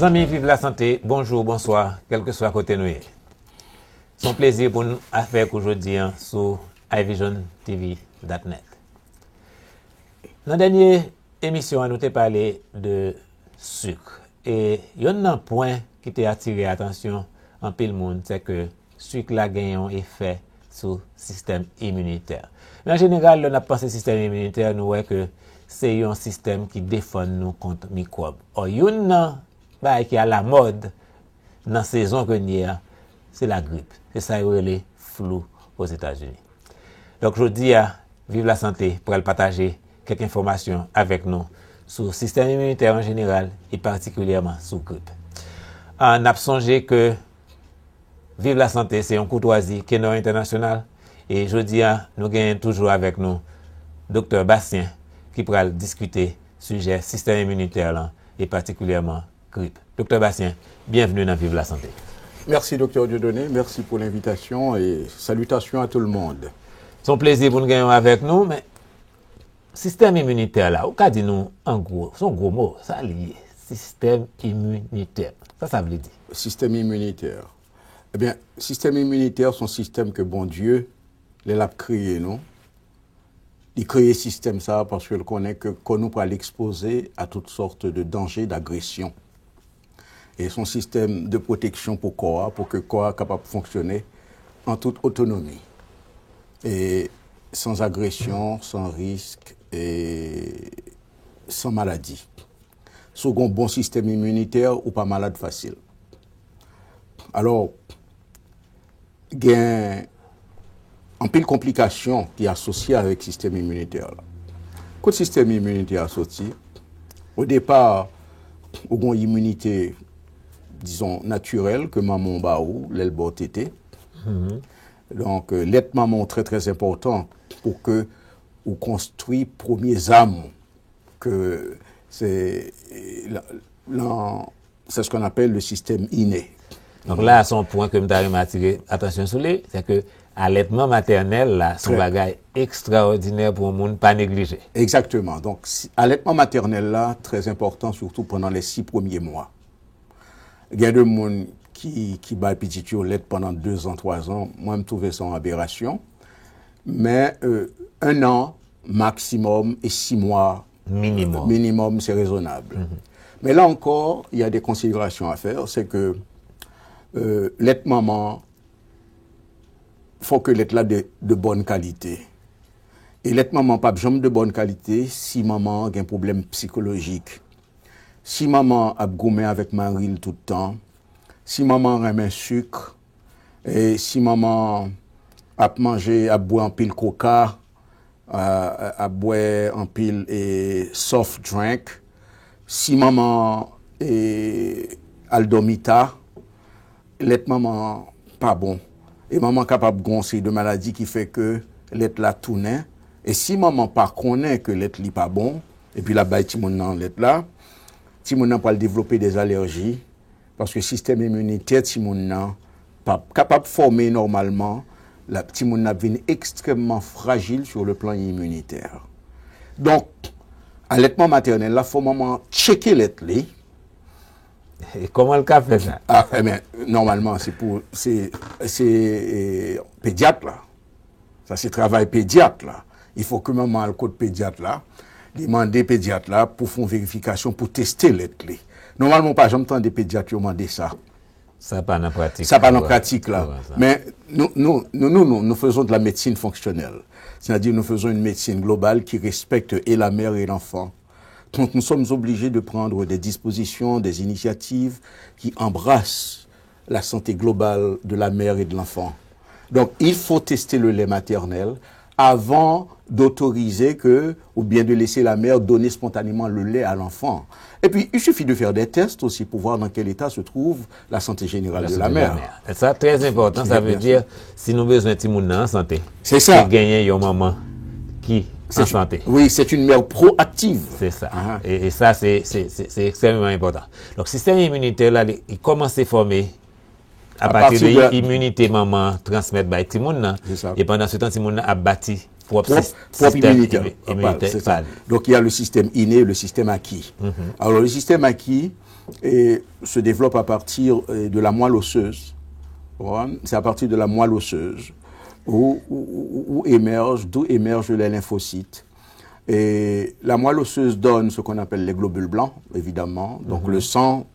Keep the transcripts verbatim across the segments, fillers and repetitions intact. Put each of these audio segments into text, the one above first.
Zanmi Viv Lasante, bonjou, bonswa, kèlkeswa kote nou ye. Se yon plezi pou n avèk ou jodi a sou ivision T V dot net. Nan dènye emisyon an, nou te pale de sik. E yonn nan pwen ki te atire atansyon anpil moun, se ke sik la gen yon efè sou sistèm iminitè. Men an jeneral, lè n ap panse sistèm iminitè, nou wè ke se yon sistèm ki defann nou kont mikwòb. Ò, yonn nan bagay ki alamòd nan sezon ke n ye a, se lagrip. Se sa yo rele flou Ozetazini. Donk, jodi a, Viv Lasante pral pataje kèk enfòmasyon avèk nou sou sistèm iminitè an jeneral e patikilyèman sou grip. Ah, n ap sonje ke Viv Lasante se yon koutwazi Kenò Entènasyonal e jodi a, nou genyen toujou avèk nou Doktè Bastien ki pral diskite sijè sistèm iminitè lan e patikilyèman grip. Doktè Bastien, byenvni nan Viv Lasante. Merci, Docteur Dieudonné. Merci pour l'invitation et salutations à tout le monde. Se yon plezi pou n genyen w avèk nou, men sistèm iminitè la, ou ka di nou an gwo, se yon gwo mo, sa li ye, sistèm iminitè. Sa sa vle di? Système immunitaire. Ebyen, sistèm iminitè se yon sistèm ke Bondye, lè l ap kreye nou, li kreye sistèm sa a paske l konnen ke kò nou pral ekspoze a tout sòt de danje, dagresyon. E se yon sistèm de pwoteksyon pou kò a, pou ke kò a kapab fonksyone an tout otonomi. E san agresyon, san risk, e san maladi. Si w gen yon bon sistèm iminitè, ou pa malad fasil. Alò, gen anpil konplikasyon ki asosye avèk sistèm iminitè la. Kot sistèm iminitè a soti? O depa, ou gen yon iminite, dizon, natirèl ke manman w ba ou lè l ba w tete. Donk, euh, lèt manman w trè, trè enpòtan pou ke ou konstwi premye zam ke se, lan, c'est ce qu'on appelle le système inné. Donk la, se yon pwen ke m ta renmen atire atansyon sou li, se ke alètman matènèl la, se yon bagay ekstraòdinè pou yon moun pa neglije. Egzakteman. Donk, si- alètman matènèl la, trè enpòtan, sitou pandan lè sis premye mwa. Gen de moun ki, ki bay pitit yo lèt pandan de zan, twa zan. Mwen, m twouve sa yon aberasyon. Men, euh, un an maksimòm e sis mwa Minimòm. Minimòm, se rezonab. Men la encore, il y a des considérations à faire, c'est que euh, lèt manman, fò ke lèt la de, de bòn kalite. E lèt manman p ap janm de bòn kalite si manman an gen pwoblèm sikolojik. Si manman an ap goumen avèk mari l tout tan, si manman an renmen sik, e si manman an ap manje, ap bwè anpil koka, a, ap bwè anpil e soft drink, si manman an e al dòmi ta, lèt manman an pa bon. E manman kapab gen yon seri de maladi ki fè ke lèt la tounen. E si manman pa konnen ke lèt li pa bon, epi l ap bay timoun nan lèt la, timoun nan pral devlope de alèji, paske sistèm iminitè timoun nan p ap kapab fòme nòmalman, la, timoun nan ap vin ekstrèmman frajil sur le plan immunitaire. Donk, alètman matènèl la, fò manman an tcheke lèt li, E kòman l ka fè sa? Ah, eh ben, normalement, c'est pour, c'est, c'est euh, pédiatre là. Ça, c'est travail pédiatre là. Il faut que maman al kot pédiatre là. Li mande pédiatre là pou fè yon vérification, pou teste lèt li. Normalman, ou pa janm tande pédiatre yo mande sa. Sa pa nan pratik. Ça pas dans pratique là. Mais nous, nous, nous, nous, nous, nous faisons de la médecine fonctionnelle. C'est-à-dire, nous faisons une médecine globale qui respecte et la mère et l'enfant. Donc, nous sommes obligés de prendre des dispositions, des initiatives qui embrassent la santé globale de la mère et de l'enfant. Donc, il faut tester le lait maternel avant d'autoriser que, ou bien de laisser la mère donner spontanément le lait à l'enfant. Et puis, il suffit de faire des tests aussi pour voir dans quel état se trouve la santé générale de la mère. Sa trè enpòtan, sa vle di si nou bezwen timoun nan an sante, se genyen yon manman ki an sante. Oui, c'est une mère proactive. Se sa. E sa, se ekstrèmman enpòtan. Donk, sistèm iminitè la, li kòmanse fòme apati de iminite manman an transmèt bay timoun nan. E pandan se tan, timoun nan ap bati pwòp sistèm iminitè pa li. Donc, il y a le système inné, le système acquis. Alors, le système acquis, et se développe à partir euh, de la moelle osseuse. Vous comprenez? C'est à partir de la moelle osseuse où, où, où, où émergent, d'où émergent les lymphocytes. Et la moelle osseuse donne ce qu'on appelle les globules blancs, évidemment. Donc le sang,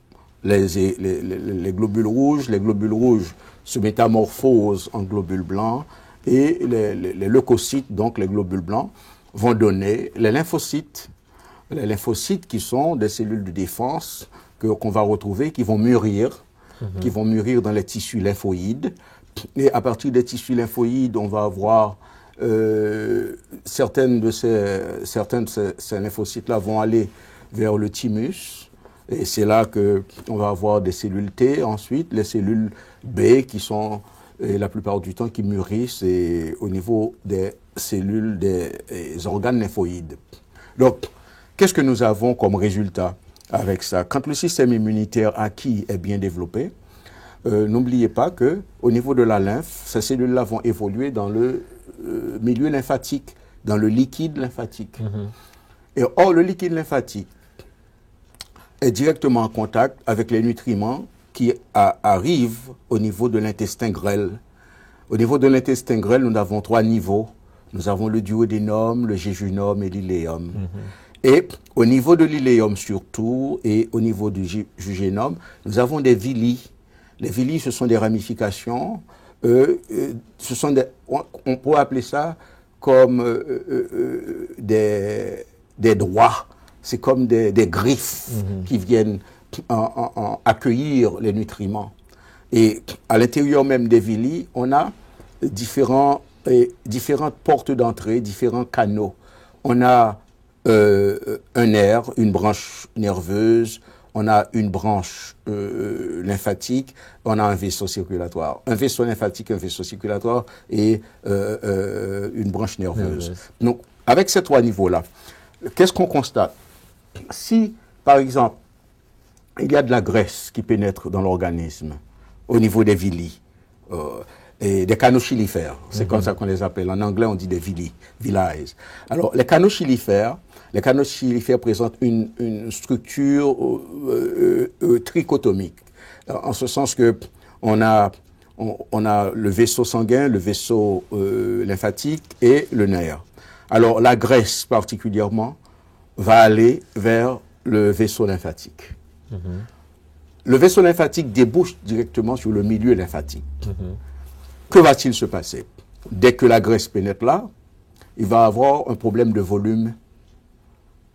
les, les, les- les globules rouges, les globules rouges se métamorphosent en globules blancs et les, les- les leucocytes, donc les globules blancs, vont donner les lymphocytes. Les lymphocytes qui sont des cellules de défense que, qu'on va retrouver, qui vont mûrir, qui vont mûrir dans les tissus lymphoïdes. Et à partir des tissus lymphoïdes, on va avoir euh, certaines de ces, certains de ces, ces lymphocytes-là vont aller vers le thymus. Et c'est là que on va avoir des cellules T ensuite, les cellules B qui sont et la plupart du temps qui mûrissent et au niveau des cellules, des, des organes lymphoïdes. Donc, qu'est-ce que nous avons comme résultat avec ça? Quand le système immunitaire acquis est bien développé, euh, n'oubliez pas que au niveau de la lymphe, ces cellules-là vont évoluer dans le euh, milieu lymphatique, dans le liquide lymphatique. Et or, le liquide lymphatique est directement en contact avec les nutriments qui a- arrivent au niveau de l'intestin grêle. Au niveau de l'intestin grêle, nous avons trois niveaux. Nous avons le duodénum, le jéjunum et l'iléum. Et au niveau de l'iléum surtout, et au niveau du ju- jujénum, nous avons des villi. Les villi, ce sont des ramifications. Euh, euh, ce sont des, on, on pourrait appeler ça comme euh, euh, euh, des, des doigts. C'est comme des, des griffes qui viennent en- en- en accueillir les nutriments. Et à l'intérieur même des villi, on a différents, et différentes portes d'entrée, différents canaux. On a euh, un nerf, une branche nerveuse, on a une branche euh, lymphatique, on a un vaisseau circulatoire. Un vaisseau lymphatique, un vaisseau circulatoire et euh, euh, une branche nerveuse. Donc, avec ces trois niveaux-là, qu'est-ce qu'on constate? Si, par exemple, il y a de la graisse qui pénètre dans l'organisme au niveau des villi, euh, et des canaux chylifères. C'est comme ça qu'on les appelle. En anglais, on dit des villi, villi. Alors, les canaux chylifères, les canaux chylifères présentent une, une structure euh, euh, euh, trichotomique. En ce sens que on a, on, on a le vaisseau sanguin, le vaisseau euh, lymphatique et le nerf. Alors, la graisse particulièrement va aller vers le vaisseau lymphatique. Le vaisseau lymphatique débouche directement sur le milieu lymphatique. Que va-t-il se passer? Dès que la graisse pénètre là, il va avoir un problème de volume.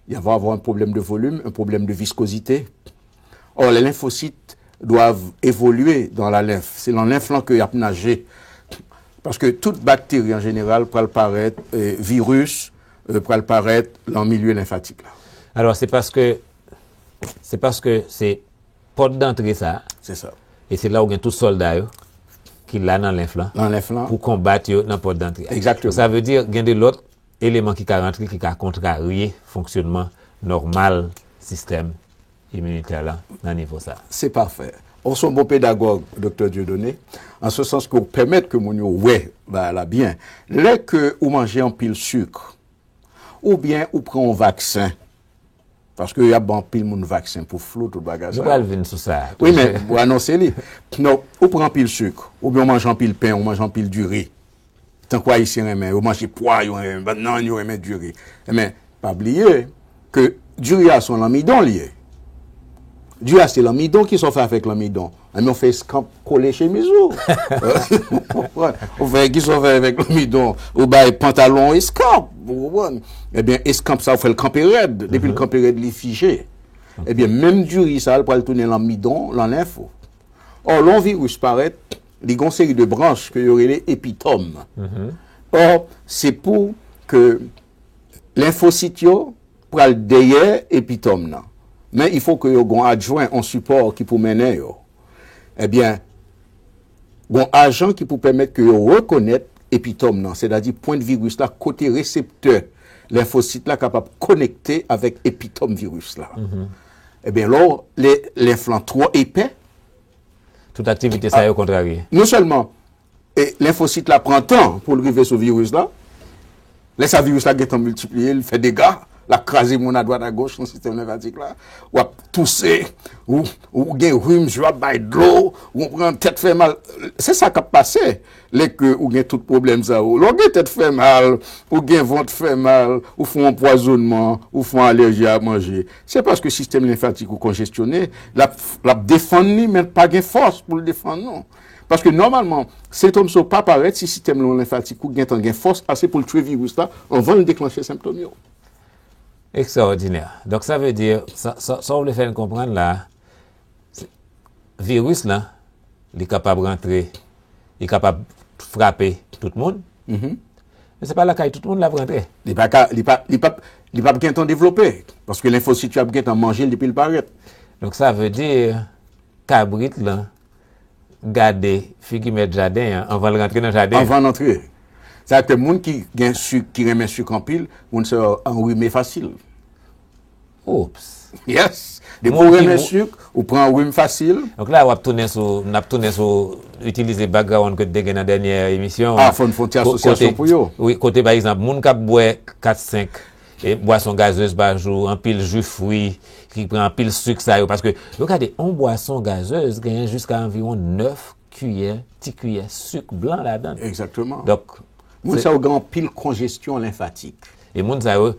Il va avoir un problème de volume, un problème de viscosité. Or, les lymphocytes doivent évoluer dans la lymphe. C'est dans la lymphe là que y a nager. Parce que toute bactérie en général, pour apparaître, euh, virus, euh, pour apparaître dans le milieu lymphatique. Là. Alors, c'est parce que c'est parce que c'est porte d'entrée ça. C'est ça. Et c'est là où il y a tout soldat yo, qui l'a dans l'inflant. Dans l'inflant. Pour combattre yo dans porte d'entrée. Exactement. Ça veut dire qu'il y a de l'autre élément qui ka rentrer, qui ka contrarier fonctionnement normal système immunitaire là, dans niveau ça. C'est parfait. Ou se yon bon pedagòg, Doktè Dieudonné, an se sans ke ou pèmèt ke moun yo wè bagay la byen. Lè ke ou manje anpil sik, oubyen ou pran yon vaksen, paske y ap ban anpil moun vaksen pou flou, tout bagay sa. Nou pral vin sou sa. Wi, men, ou anonse li. Non, ou pran anpil sik, oubyen ou manje anpil pen, ou manje anpil diri. Tankou Ayisyen renmen, yo manje pwa, yo renmen bannann, yo renmen diri. Enben, pa bliye ke diri a se yon lanmidon li ye. Diri a se lanmidon, kisa w fè avèk lanmidon? Enben, w fè eskanp kole chemiz ou. Ou fè, kisa w fè avèk lanmidon? Ou bay pantalon eskanp, ou konprann? Enben, eskanp sa w fè l kanpe rèd. Depi l kanpe rèd, li fije. Enben, menm diri sa, l pral tounen lanmidon, lan lenf ou. Or, lè yon viris parèt, li gen yon seri de branch ke yo rele epitòm. Or, se pou ke lenfosit yo pral dèyè epitòm nan. Men il faut que yo gen yon adjwen, yon sipò ki pou mennen yo. Ebyen, gen yon ajan ki pou pèmèt ke yo rekonèt epitòm nan, sètadi pwent viris la, kote reseptè lenfosit la kapab konekte avèk epitòm viris la. Ebyen, lè, lè lenf lan twò epè, Tout aktivite sa yo kontrarye. Non sèlman e, lenfosit la pran tan pou l rive sou viris la, lè sa viris la gentan miltipliye, l fè dega, L ap kraze moun adwat agoch nan sistèm lenfatik la. W ap touse, ou, ou gen rim, je w ap bay dlo, ou pran tèt fè mal. Se sa k ap pase lè ke ou gen tout pwoblèm sa yo. Lè w gen tèt fè mal, ou gen vant fè mal, ou fè yon anpwazonnman, ou fè yon alèji a manje, se paske sistèm lenfatik ou konjestyone, l ap, l ap defann li, men l pa gen fòs pou l defann non. Paske nòmalman, sentòm sa yo pa parèt si sistèm lenfatik ou gentan gen fòs ase pou l tchwe viris la anvan l deklanche sentòm yo. Ekstraòdinè. Donk, sa vle di, sa, sa, sa w vle fè n konprann la, se- viris lan, li kapab rantre, li kapab frape tout moun, men se pa lakay tout moun l ap rantre. Li pa ka, li pa, li pa, li p ap gentan devlope, paske lenfositi ap gentan manje l depi l parèt. Donk, sa vle di, kabrit lan gade figi mèt jaden an anvan l rantre nan jaden. Anvan l antre. Sa ke moun ki gen sik, ki renmen sik anpil, moun sa yo anrime fasil. Oops. Yes. Depi ou renmen sik, ou pran rim fasil. Donk la, w ap tounen sou, n ap tounen sou itilize background ke te gen nan dènyè emisyon. Ah, fò n fè yon ti asosyasyon pou yo. Wi, kote, pa egzanp, moun k ap bwè kat, senk e bwason gazez pa jou, anpil ji fwi, ki pran anpil sik sa yo. Paske, yo gade, yon bwason gazez genyen jiska anviwon nèf kiyè, ti kiyè sik blan ladan l. Egzakteman. Donk, Moun sa yo gen anpil konjesyon lenfatik. E moun sa yo,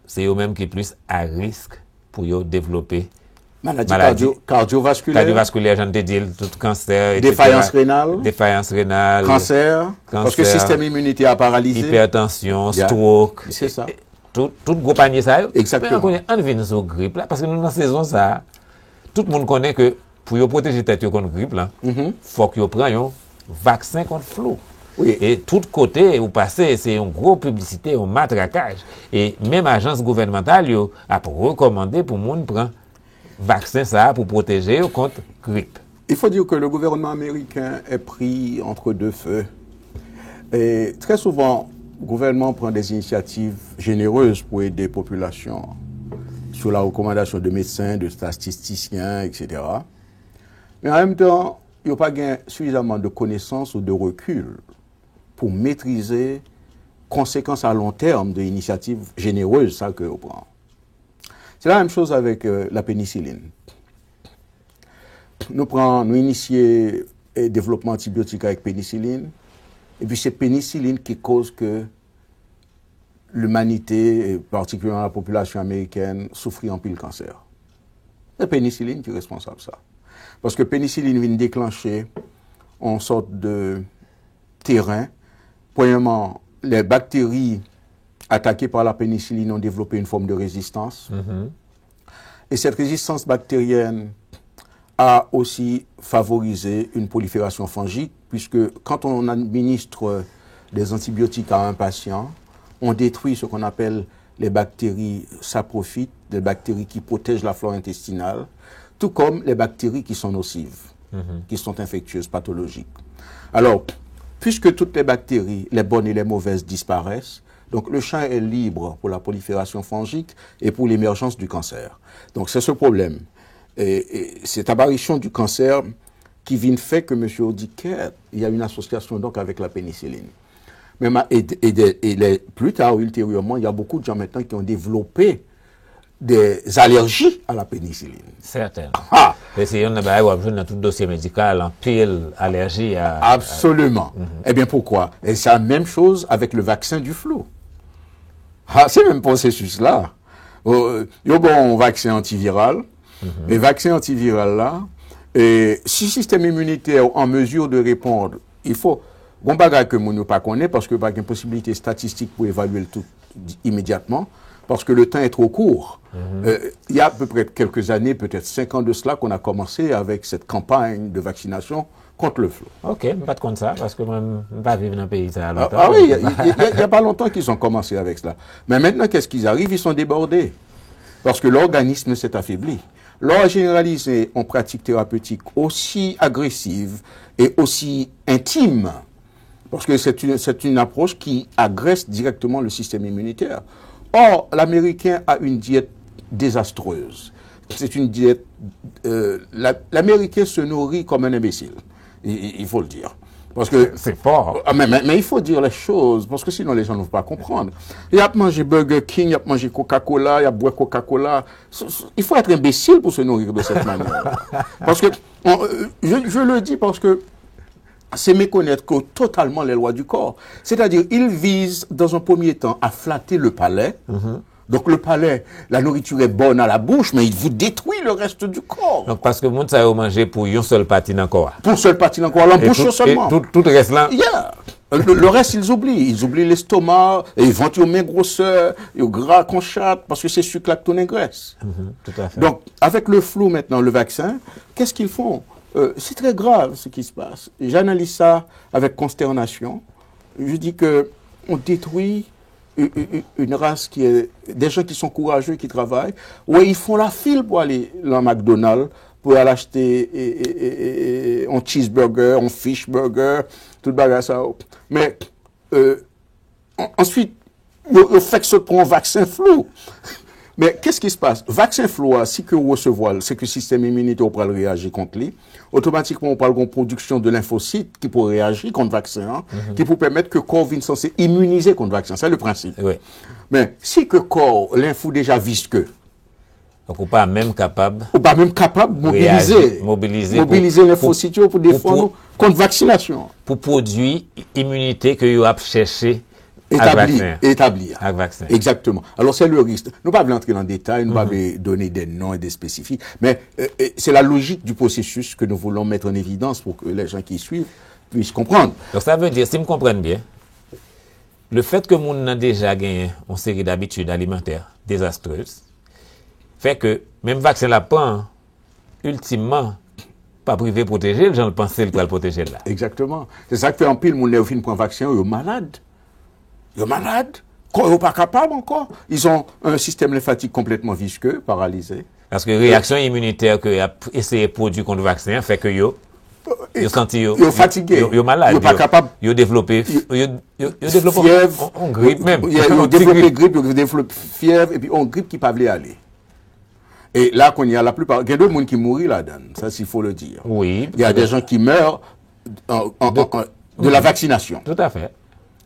se yo menm ki plis a risk pou yo devlope Maladi kadyo- kadyovaskilè, kadyovaskilè, jan n te di l, tout kansè, defayans renal, defayans renal, kansè, paske kansè, sistèm iminitè a paralize. Ipètansyon, Yeah. Stroke, Se sa. tout, tout gwo panye sa yo. Egzakteman. Men kounye a, ann vin sou grip la, paske nou nan sezon sa a. Tout moun konnen ke pou yo pwoteje tèt yo kont grip la, fòk yo pran yon vaksen kont flou. Wi. E tout kote ou pase, se yon gwo piblisite, yon matrakaj. E menm ajans gouvènmantal yo ap rekòmande pou moun pran vaksen sa a pou pwoteje yo kont grip. Il faut dire que le gouvernement américain est pris entre deux feux. Et très souvent, le gouvernement prend des initiatives généreuses pour aider la population, sous la recommandation de médecins, de statisticiens, et cetera. Men an menm tan, yo pa gen sifizaman de konesans ou de rekil pou metrize konsekans a lon tèm de inisyativ jenerez sa ke yo pran. Se la menm choz avèk euh, la penisilin. Nou pran, nou inisye eh, devlopman antibyotik avèk penisilin, epi se penisilin ki koz ke limanite, eh, patikilyèman la popilasyon amerikèn, soufri anpil kansè. Se penisilin ki responsab sa. Paske penisilin vin deklanche yon sòt de teren. Premyèman, les bactéries attaquées par la pénicilline ont développé une forme de résistance. Et cette résistance bactérienne a aussi favorisé une prolifération fongique, puisque quand on administre des antibiotiques à un patient, on détruit ce qu'on appelle les bactéries saprophytes, les bactéries qui protègent la flore intestinale, tout comme les bactéries qui sont nocives, qui sont infectieuses, pathologiques. Alors, puisque toutes les bactéries, les bonnes et les mauvaises, disparaissent, donc le champ est libre pour la prolifération fongique et pour l'émergence du cancer. Donc c'est ce problème. Et, et cette apparition du cancer qui vient fait que monsieur Odiquette, il y a une association donc avec la pénicilline. Mais ma- et, et des- et les- plus tard, ultérieurement, il y a beaucoup de gens maintenant qui ont développé des allergies à la pénicilline. Certaines. Ah, E se youn nan bagay w ap jwenn nan tout dosye medikal, anpil alèji a. Absolument. Eh bien, pourquoi? Et c'est la même chose avec le vaccin du flou. Ah, c'est le même processus là. Euh, yo bon un vaccin antiviral. Et vaccin antiviral là, et si le système immunitaire est en mesure de répondre, il faut. Bon bagay ke moun yo pa konnen, paske pa gen posibilite statistik pou evalye l tout immédiatement, parce que le temps est trop court. Euh, il y a à peu près quelques années, peut-être cinq ans de cela, qu'on a commencé avec cette campagne de vaccination contre le flou. Ok, m pa t konn sa, paske mwen, m pa viv nan peyi sa a Ah, lontan. ah oui, il n'y a, il y a- il y a pas longtemps qu'ils ont commencé avec cela. Mais maintenant, qu'est-ce qu'ils arrivent? Ils sont débordés. Parce que l'organisme s'est affaibli. Lè w généraliser une pratique thérapeutique aussi agressive et aussi intime, parce que c'est une, c'est une approche qui agresse directement le système immunitaire. Or, l'Américain a une diète désastreuse. C'est une diète. Euh, la- L'Américain se nourrit comme un imbécile. Il, il- il faut le dire. Paske, c'est fort. Ah, mais, mais, mais il faut dire les choses, parce que sinon les gens ne vont pas comprendre. Y ap manje Burger King, y ap manje Coca-Cola, y ap bwè Coca-Cola. Il faut être imbécile pour se nourrir de cette manière. Parce que, on, euh, je, je le dis parce que c'est méconnaître que totalement les lois du corps. C'est-à-dire, ils visent dans un premier temps à flatter le palais. Donc le palais, la nourriture est bonne à la bouche, mais il vous détruit le reste du corps. Donk, paske moun sa yo manje pou yon sèl pati nan kò a. Pou sèl pati nan kò a, lan bouch yo sèlman. Tout, tout rès lan. Yeah. Le, le reste, ils oublient. Ils oublient l'estomac, et vant yo men gwosè, yo gra kon chat, paske se sik la k tounen grès. Tout à fait. Donc, avec le flou maintenant, le vaccin, qu'est-ce qu'ils font? Euh, c'est très grave ce qui se passe. J'analyse ça avec consternation. Je dis que on détruit u- u- u- une race qui est des gens qui sont courageux, qui travaillent. Ouais, ils font la file pour aller dans McDonald's, pour aller acheter eh, eh, eh, eh, eh, un cheeseburger, un fish burger, tout bagay sa. Mais euh, en- ensuite, yo, yo fèk sot pran vaksen flou. Men, qu'est-ce qui se passe? Vaksen flou a, si ke ou resevwa l, se ke sistèm iminitè ou pral reyaji kont li. Otomatikman, ou pral gon pwodiksyon de lenfosit ki pou reyaji kont vaksen an, ki pou pèmèt ke kò vin sanse imunize kont vaksen. Se le prensip. Wi. Men, si ke kò, lenf ou deja viske, Donk, ou pa menm kapab ou pa menm kapab mobilize, reyaji, mobilize pou- mobilize lenfosit yo pou defann pou- ou kont vaksinasyon. Pou pwodui iminite ke yo ap chèche ak Établi, vaksen. Établi. Ak vaksen. Exactement. Alors, c'est le risque. Nou pa vle antre nan detay, nou pa vle donner des noms et des spécifiques, mais euh, euh, c'est la logique du processus que nous voulons mettre en évidence pour que les gens qui suivent puissent comprendre. Donk, sa vle di, si m konprann byen, le fait que moun nan deja genyen yon seri dabitid alimantè dezastrez, fè ke menm vaksen l ap pran an, iltimman, p ap rive pwoteje l jan l panse l pral pwoteje l la. Exactement. C'est ça qui fait anpil moun lè yo fin pran vaksen, yo malad. Yo malad. Kò yo pa kapab ankò. Ils ont un système lymphatique complètement visqueux, paralysé. Paske reyaksyon iminitè ke y ap eseye pwodui kont vaksen an fè ke yo yo santi yo Yo fatige. Yo, yo malad. Yo pa kapab. Yo devlope yo, yo, yo devlope Fyèv. yon, yon grip menm. Yo, yo Yon ti devlope grip. Grip, yo devlope fyèv, epi yon grip ki pa vle ale. E la, kounye a, la plupart, gen de moun ki mouri ladan, ça, il faut le dire. Wi. Il y a des gens qui meurent en- en- en- en- de la vaccination. Tout à fait.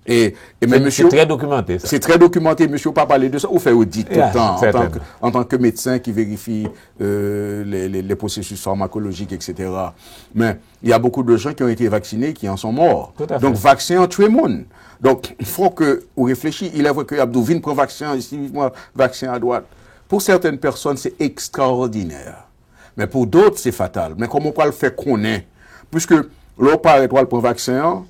Et, et même C'est monsieur, très documenté, ça. C'est très documenté, monsieur, ou pa pale de sa, ou fè odit tout Yeah, tan, an tan, certainement. Ke, an tan ke medsen ki verifye euh, les, les, les processus pharmacologiques, et cetera. Mais il y a beaucoup de gens qui ont été vaccinés qui en sont morts. Tout à fait. Donc, vaksen an tchwe moun. Donc, il faut que ou réfléchis. Il est vrai que Abdou vin pran vaksen ici, vin pran vaksen à droite. Pour certaines personnes, c'est extraordinaire. Mais pour d'autres, c'est fatal. Mais comment on peut le faire connaître? Puisque lè w parèt w al pran vaksen an,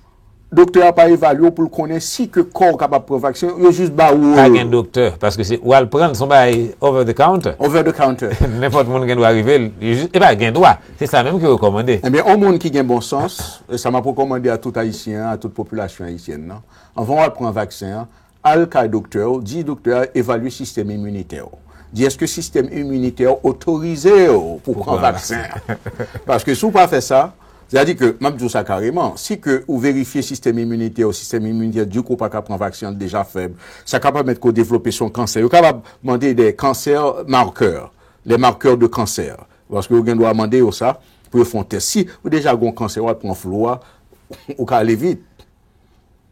doktè a pa evalye w pou l konnen si ke kò w kapab pran vaksen an, yo jis ba ou Pa gen doktè, paske se ou al pran l, se yon bagay over the counter. Over the counter. Nenpòt moun gen dwa rive l. Li jis, e pa gen dwa. Se sa menm ki rekòmande. Ebyen, yon moun ki gen bon sans, e sa m ap rekòmande a tout Ayisyen, a tout popilasyon ayisyèn nan, anvan w al pran vaksen an, al kay doktè w, di doktè a evalye sistèm iminitè w. Di èske sistèm iminitè w otorize w pou pran vaksen an. Paske si w pa fè sa, sètadi ke, m ap di w sa kareman, si ke ou verifye sistèm iminitè w, sistèm iminitè di w ke w pa ka pran vaksen an, l deja fèb, sa ka pèmèt ke w devlope se yon kansè. Yo kapab mande de kansè markè, les marqueurs de cancer. Paske yo gen dwa mande yo sa pou yo fè yon tès. Si ou deja gen yon kansè, w al pran flou a, ou ka ale vit.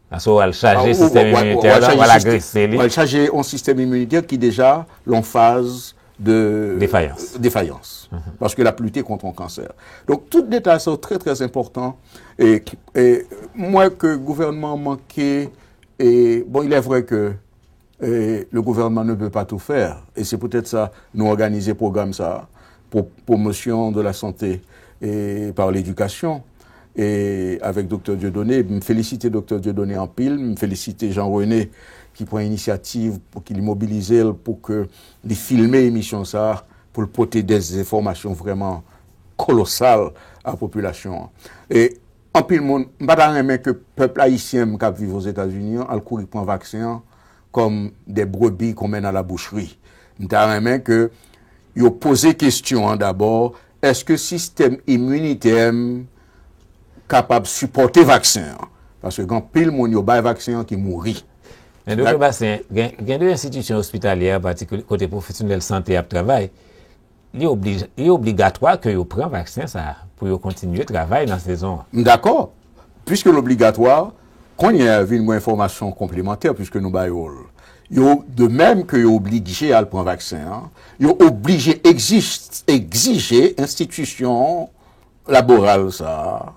Paske w al chaje sistèm iminitè la, w al agrese li. W al chaje yon sistèm iminitè ki deja lan faz de Defayans. Defayans. Paske l ap lite kont yon kansè. Donk, tout detay sa yo trè, trè enpòtan. E, e m wè ke gouvènman an manke, e, bon, il est vrai que et le gouvernement ne peut pas tout faire. Et c'est peut-être ça, nou òganize pwogram sa, pour promotion de la santé et par l'éducation. E avèk Doktè Dieudonné, m felisite Doktè Dieudonné anpil, m felisite Jean René ki pran inisyativ pou ki li mobilize l pou ke li filme emisyon sa, pou l pote des enfòmasyon vrèman kolosal a popilasyon an. E anpil moun, m pa ta renmen ke pèp ayisyen m k ap viv Ozetazini an al kouri pran vaksen an kòm de brebi qu'on mène à la boucherie. M ta renmen ke yo poze kesyon an dabò, èske sistèm iminitè m kapab sipòte vaksen an? Paske gen anpil moun yo bay vaksen an ki mouri. Men Doktè Bastien, gen, gen de enstitisyon ospitalyè an patikilye kote pwofesyonèl sante ap travay, li oblij, li obligatwa ke yo pran vaksen sa a pou yo kontinye travay nan sezon an. M dakò. Piske l obligatwa, kounye a vin gen enfòmasyon konplemantè, piske nou ba yo l. Yo, de menm ke yo oblije al pran vaksen an, yo oblije egzis-, egzije enstitisyon laboral sa a,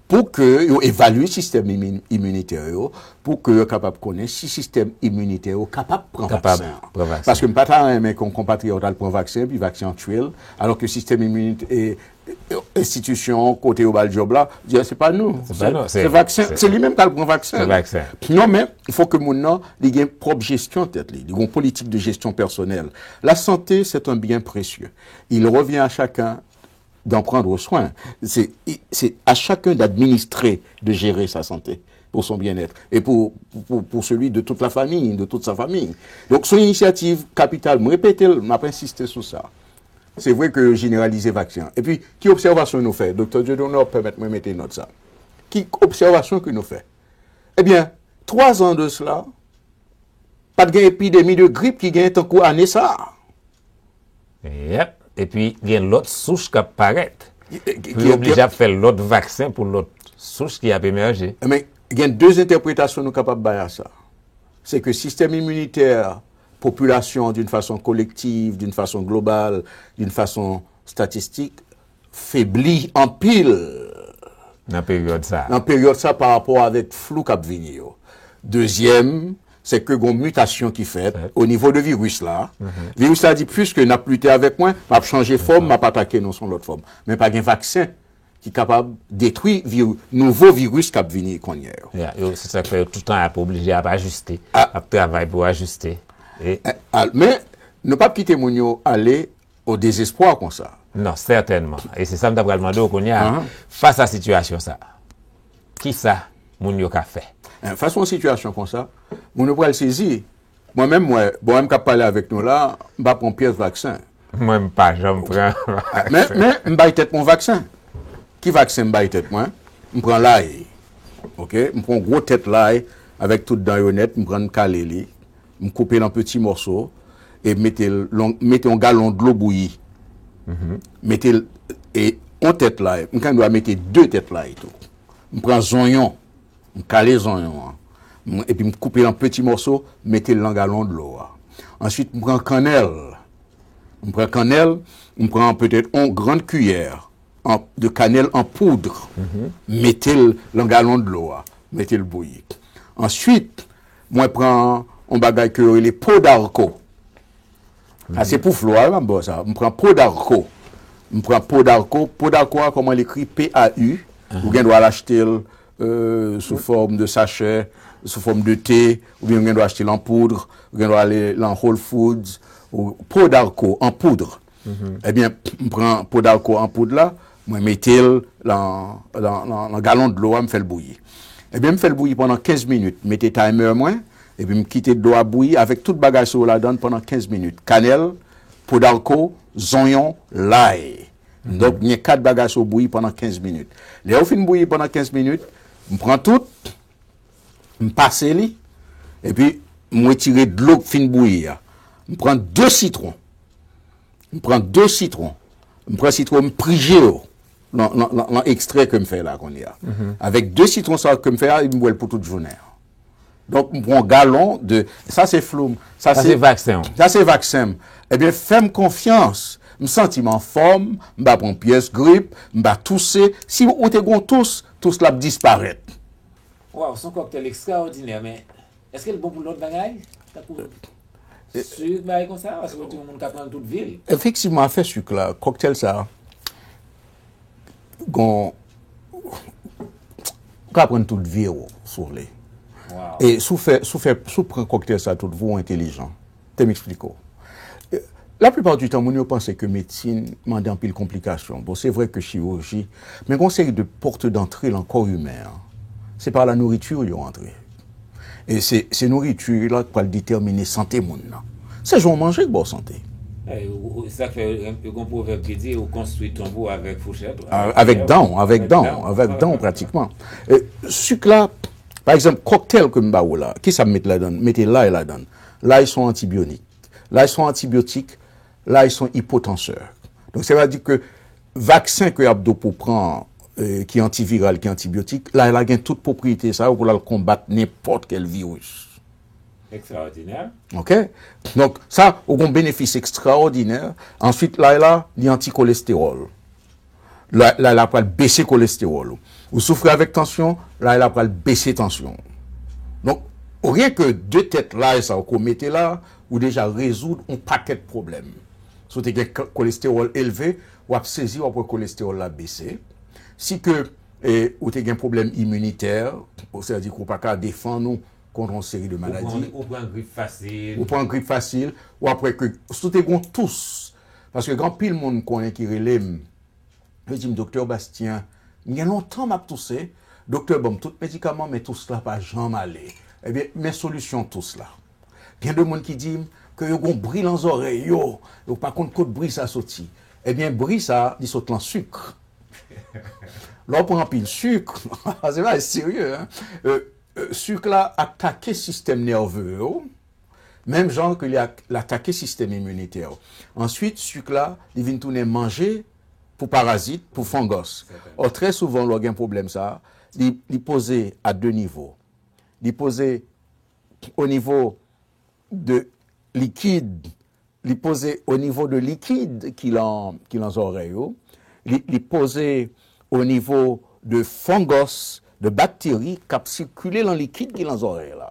pou ke yo evalye sistèm imin-, iminitè yo, pou ke yo kapab konnen si sistèm iminitè yo kapab pran Kapab vaksen an. pran vaksen. Paske m pa ta renmen ke yon konpatriyòt al pran vaksen, epi vaksen an tchwe l, alò ke sistèm iminitè, e, e, enstitisyon kote yo ba l djòb la, di, "Ah, se pa nou. Se pa Se, nou, se se, vaksen, se se li menm k al pran vaksen." se vaksen. Non, men, il faut que moun nan, li gen pwòp jesyon tèt li. Li gen yon politik de jesyon pèsonèl. La santé, c'est un bien précieux. Il revient à chacun d'en prendre soin. C'est, c'est à chacun d'administrer, de gérer sa santé pour son bien-être et pour, pour, pour celui de toute la famille, de toute sa famille. Donk, se yon inisyativ kapital, m repete l, m ap ensiste sou sa. Se vre ke yo jeneralize vaksen an. Epi, ki obsèvasyon nou fè? Doktè Dieudonné ap pèmèt mwen mete nòt sa. Ki obsèvasyon ke nou fè? Ebyen, twa zan de sela, pa t gen epidemi de grip ki genyen tankou ane sa a. Yep. Epi gen lòt souch k ap parèt. Ki, ki, Pou yo ki, oblije ap fè lòt vaksen pou lòt souch ki ap emèje. Men, gen de entèpretasyon nou kapab bay a sa. Se ke sistèm iminitè popilasyon, d'une façon collective, d'une façon globale, d'une façon statistique, febli anpil Nan peryòd sa a. nan peryòd sa pa rapò avèk flou k ap vini yo. Dezyèm, se ke gon mitasyon ki fèt Fèt. o nivo de viris la. Viris la di, "Piske n ap lite avèk mwen, m ap chanje fòm, m ap atake nou sou lòt fòm." Men pa gen vaksen ki kapab detwi vir-, nouvo viris k ap vini kounye a yo. Ya, yo, se sa k fè yo toutan ap oblije ap ajiste, A- ap travay pou ajiste. E, Eh, al-, men, nou p ap kite moun yo ale o dezespwa konsa. Non, sètènman. E se sa m ta pral mande w kounye a. Ahan. Fas a sitiyasyon sa, kisa moun yo ka fè? Eh, fas yon sitiyasyon konsa, moun yo pral sezi. Mwen menm, mwen, bon, mwen k ap pale avèk nou la, m pa pran pyès vaksen. Mwen, m pa janm pran Men, vaksen. men, m bay tèt mwen vaksen. Ki vaksen m bay tèt mwen? M pran lay. Oke? M pran gwo tèt lay avèk tout dan yo nèt, m pran, m kale li, m koupe l an peti mòso, e mete l long, mete yon galon dlo bouyi. Mete l, e yon tèt lay, m gen dwa mete de tèt lay tou. M pran zonyon, m kale zonyon an, m, epi m koupe l an peti mòso, mete l nan galon dlo a. Answit, m pran kannèl. M pran kannèl, m pran petèt yon grann kiyè an, de cannelle en poudre, mete l nan galon dlo a, mete l bouyi. Answit, mwen pran yon bagay ke yo rele po darko. Sa se pou flou a, m ap ba w sa. M pran po darko. M pran po darko. Po darko a, kòman l ekri? P A U. Ou gen dwa al achte l, euh, sou fòm de sachè, sou fòm de te, oubyen ou gen dwa achte l an poud, ou gen dwa ale nan Whole Foods, ou, po darko an poud. Ebyen, m pran po darko an poud la, mwen mete l nan, nan, nan, nan galon dlo a, m fè l bouyi. Ebyen, m fè l bouyi pandan kenz minit, m mete timer mwen, epi m kite dlo a bouyi avèk tout bagay sa yo ladan l pandan kenz minit. Kanèl, po darko, zonyon, lay. Donk, gen kat bagay sa yo bouyi pandan kenz minit. Lè yo fin bouyi pandan kenz minit, m pran tout, m pase li, epi m retire dlo k fin bouyi a. M pran de sitwon. M pran de sitwon. M pran sitwon, m prije yo nan, nan, nan, nan ekstrè ke m fè la kounye a. Avèk de sitwon sa yo ke m fè a, m bwè l pou tout jounen an. Donk, m pran yon galon de, sa se flou m, sa Sa se, se vaksen w. sa se vaksen m. Ebyen, fè m konfyans. M santi m anfòm, m pa pran pyès grip, m pa touse. Si ou te gon tous, tous la ap disparèt. Waw, se yon kòktèl ekstraòdinè, men èske l bon pou lòt bagay? Tankou sik, bagay konsa? Paske ou di yon moun ka pran l tout vi l. Efektivman, afè sik la, kòktèl sa, gon, ou ka pran l tout vi w, si w vle. Waw. E si w fè, si w fè, si w pran kòktèl sa tout vi w entelijan. Te m eksplike w. E, laplipa di tan, moun yo panse ke medsin mande anpil konplikasyon. Bon, se vre ke chiroji, men gon seri de pòt dantre nan kò imen an. Se pa la nouriti yo antre. E se, se nouriti la k pral detèmine sante moun nan. Se jan w manje k ba w sante. E, ou, ou, sa k fè, e, gon pwovèb ki di, ou konstwi tonb ou avèk fouchèt ou. A-, avèk dan w, avèk dan w, avèk dan w pratikman. E, sik la, pa egzanp, kòktèl ke m ba ou la, kisa m met ladan l? M mete lay ladan l. Lay se yon antibyonik. Lay se yon antibyotik, lay se yon ipotansè. Donk, sa vle di ke vaksen ke y ap di w pou w pran eh, ki antiviral, ki antibyotik, lay la gen tout pwopriyete sa yo pou l al konbat nenpòt kèl viris. Ekstraòdinè. Ok? Donk, sa, ou gon benefis ekstraòdinè. Answit, lay la, li antikolestewòl. Lay la pral bese kolestewòl ou. Ou soufri avèk tansyon, lay la pral bese tansyon. Donk, oryen ke de tèt lay sa ou ko mete la, ou deja rezoud yon pakèt pwoblèm. Si w te gen kolestewòl elve, w ap sezi, w ap wè kolestewòl la bese. Si ke eh, ou te gen pwoblèm iminitè, sètadi ke ou pa ka defann ou kont yon seri de maladi. Ou pran grip fasil. Ou pran grip fasil, w ap wè ke si w te gen yon tous, paske gen anpil moun konnen ki rele m, yo di m, Doktè Bastien, m gen lontan m ap touse, doktè ban m tout medikaman, men tous la pa janm ale. Ebyen, men solisyon tous la. Gen de moun ki di m ke yo gon bri lan zòrèy yo, yo pa konn kot bri sa soti. Ebyen, bri sa, li sot lan sik. Lè w pran anpil sik, se pa serye, hein. Euh, euh, sik la atake sistèm nève yo, menm jan ke li, ak, li atake sistèm iminitè. Answit, sik la, li vin tounen manje pou parazit, pou fongòs. Or, trè souvan, lè w gen pwoblèm sa, li, li poze a de nivo. Li poze o nivo de likid, li poze o nivo de likid ki lan, ki lan zòrèy ou, li, li poze o nivo de fongòs, de bakteri k ap sikile lan likid ki lan zòrèy la.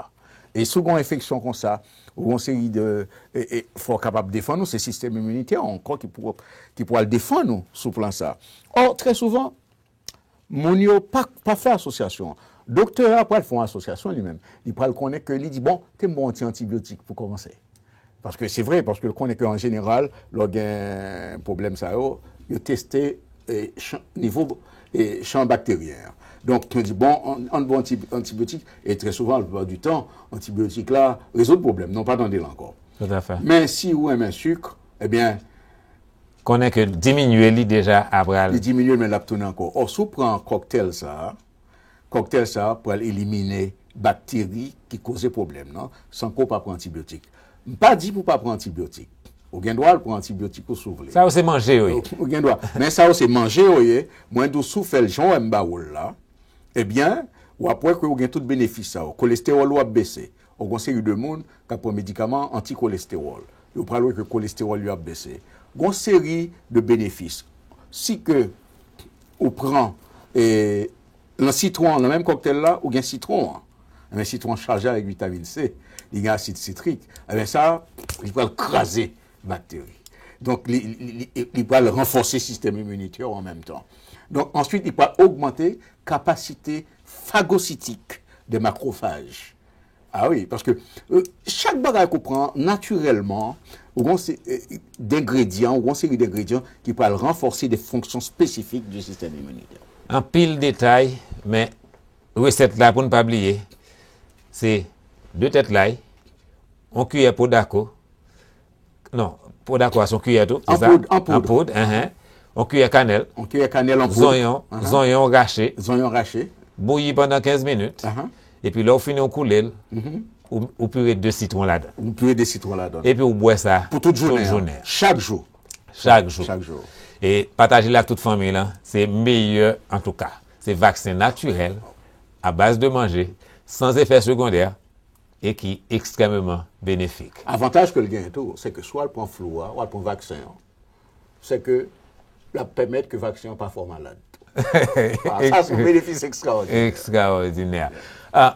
E si w gen yon enfeksyon konsa, ou gen yon seri de, e, e, fò w kapab defann ou, se sistèm iminitè ankò ki pou, ki pou al defann ou sou plan sa. Or, trè souvan, moun yo pa, pa fè asosyasyon an. Doktè a pral fè yon asosyasyon li menm. Li pral konnen ke li di, bon, te m ba w yon ti antibyotik pou kòmanse. Paske se vre, paske l konnen ke an jeneral, lè w gen pwoblèm sa yo, yo teste eh, chan, nivo eh, chan bakteryen an. Donk, yo di, bon, ann, ann ba w anti, antibyotik, e trè souvan, laplipa di tan, antibyotik la rezoud pwoblèm nan, pa tande l ankò. Toutafè. Men si ou renmen sik, ebyen, Konnen ke diminye li deja apral. Li diminye l, men l ap tounen ankò. Or, si w pran kòktèl sa a, kòktèl sa a pral elimine bakteri ki koze pwoblèm nan, san ke w pa pran antibyotik. M pa di pou w pa pran antibyotik. Ou gen dwa al pran antibyotik ou si w vle. Sa yo se manje yo ye. Ou gen dwa. Men sa yo se manje yo ye. Mwen di w si w fè l jan w wè m ba w l la, ebyen, w ap wè ke w gen tout benefis sa yo. Kolestewòl ou ap bese. Ou gen yon seri de moun k ap pran medikaman antikolestewòl. Yo pral wè ke kolestewòl yo ap bese. Gen yon seri de benefis. Si ke ou pran eh, nan sitwon an, nan menm kòktèl la, ou gen sitwon an. Men sitwon an chaje avèk vitamin C, li gen asid sitrik. Ebyen sa, li pral kraze bakteri. Donk, li, li, li, li pral ranfòse sistèm iminitè an menm tan. Donk, answit, li pral ogmante kapasite fagositik de makwofaj. Ah wi, paske eh, chak bagay ke w pran natirèlman, ou gen se, eh, dengredyan, ou gen seri dengredyan ki pral ranfòse de fonksyon espesifik di sistèm iminitè. Anpil detay, men resèt la pou n pa bliye, se de tèt lay, yon kiyè po dako, non, po dako a se yon kiyè tou, se An sa? poud, an poud. An poud, enhen. Yon kiyè kanèl, Yon kiyè kanèl an poud. zonyon, Ahan. Zonyon rache, Zonyon rache. Bouyi pandan kenz minit, Ahan. Epi lè w fini w koule l, ou, ou pire de sitwon ladan. Ou pire de sitwon ladan. Epi ou bwè sa Pou tout jounen. jounen. Chak jou. Chak jou. Chak jou. E pataje l ak tout fanmi lan, se meyè antouka. Se vaksen natirèl, a baz de manje, san efè segondè, e ki ekstrèmeman benefik. Avantaj ke l genyen tou, se ke swa w al pran flou a, w al pran vaksen an, se ke l ap pèmèt ke vaksen an pa fè w malad. Ah, sa se yon benefis ekstraòdinè. Ekstraòdinè. Ah,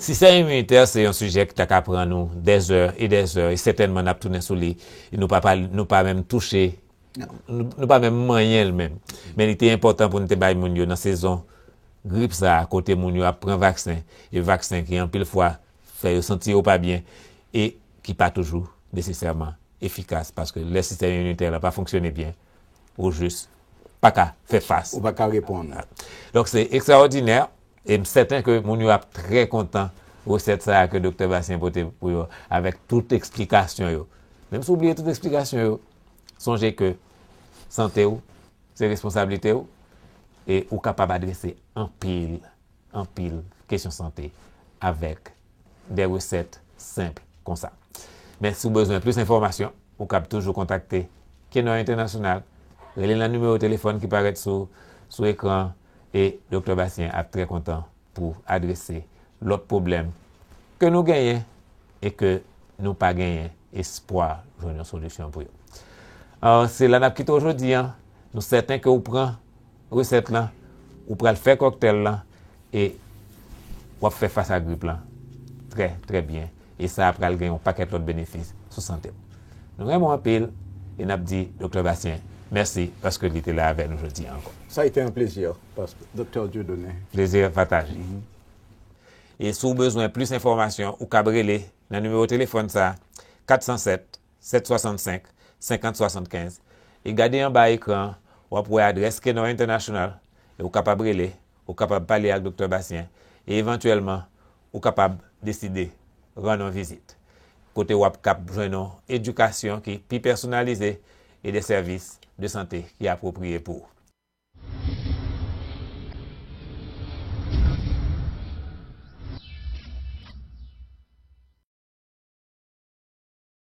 sistèm iminitè se yon sijè ki ta ka pran nou dèzè e dèzè, e sètènman n ap tounen sou li. E nou pa, pa, nou pa menm touche, nou, nou pa menm manyen l menm. Men li te enpòtan pou n te bay moun yo nan sezon grip sa a, kote moun yo ap pran vaksen, e vaksen ki anpil fwa fè yo santi yo pa byen, e ki pa toujou nesesèman efikas, paske lè sistèm iminitè la pa fonksyone byen, ou jis pa ka fè fas. Ou pa ka reponn. Donk, se ekstraòdinè, e m sèten ke moun yo ap trè kontan resèt sa a ke Doktè Bastien pote pou yo, avèk tout eksplikasyon yo. Menm si w bliye tout eksplikasyon yo, sonje ke sante w se responsablite w, e ou kapab adrese anpil, anpil kesyon sante avèk de resèt senp konsa. Men si w bezwen plis enfòmasyon, ou kab toujou kontakte Kenò Entènasyonal, rele nan nimewo telefòn ki parèt sou, sou ekran, E Doktè Bastien ap trè kontan pou adrese lòt pwoblèm ke nou genyen e ke nou pa genyen espwa jwenn yon solisyon pou yo. Alò, se la n ap kite w jodi a. Nou sèten ke w pran resèt lan, ou pral fè kòktèl lan e w ap fè fas a grip lan trè, trè byen. E sa a pral gen yon pakèt lòt benefis sou sante w. Nou renmen w anpil e n ap di Doktè Bastien mèsi paske li te la avè nou jodi a ankò. Ça a été un plaisir, Doktè Dieudonné. Plezi pataje. E si w bezwen plis enfòmasyon, ou kab rele nan nimewo telefòn sa a, kat san sèt, sèt swasannsenk, senkant swasannkenz. E gade anba ekran an, w ap wè adrès Kenor International, e ou kapab rele, ou kapab pale ak Doktè Bastien, e evantyèlman, ou kapab deside rann yon vizit, kote w ap kab jwenn yon edikasyon ki pi pèsonalize e de sèvis de sante ki apwopriye pou ou.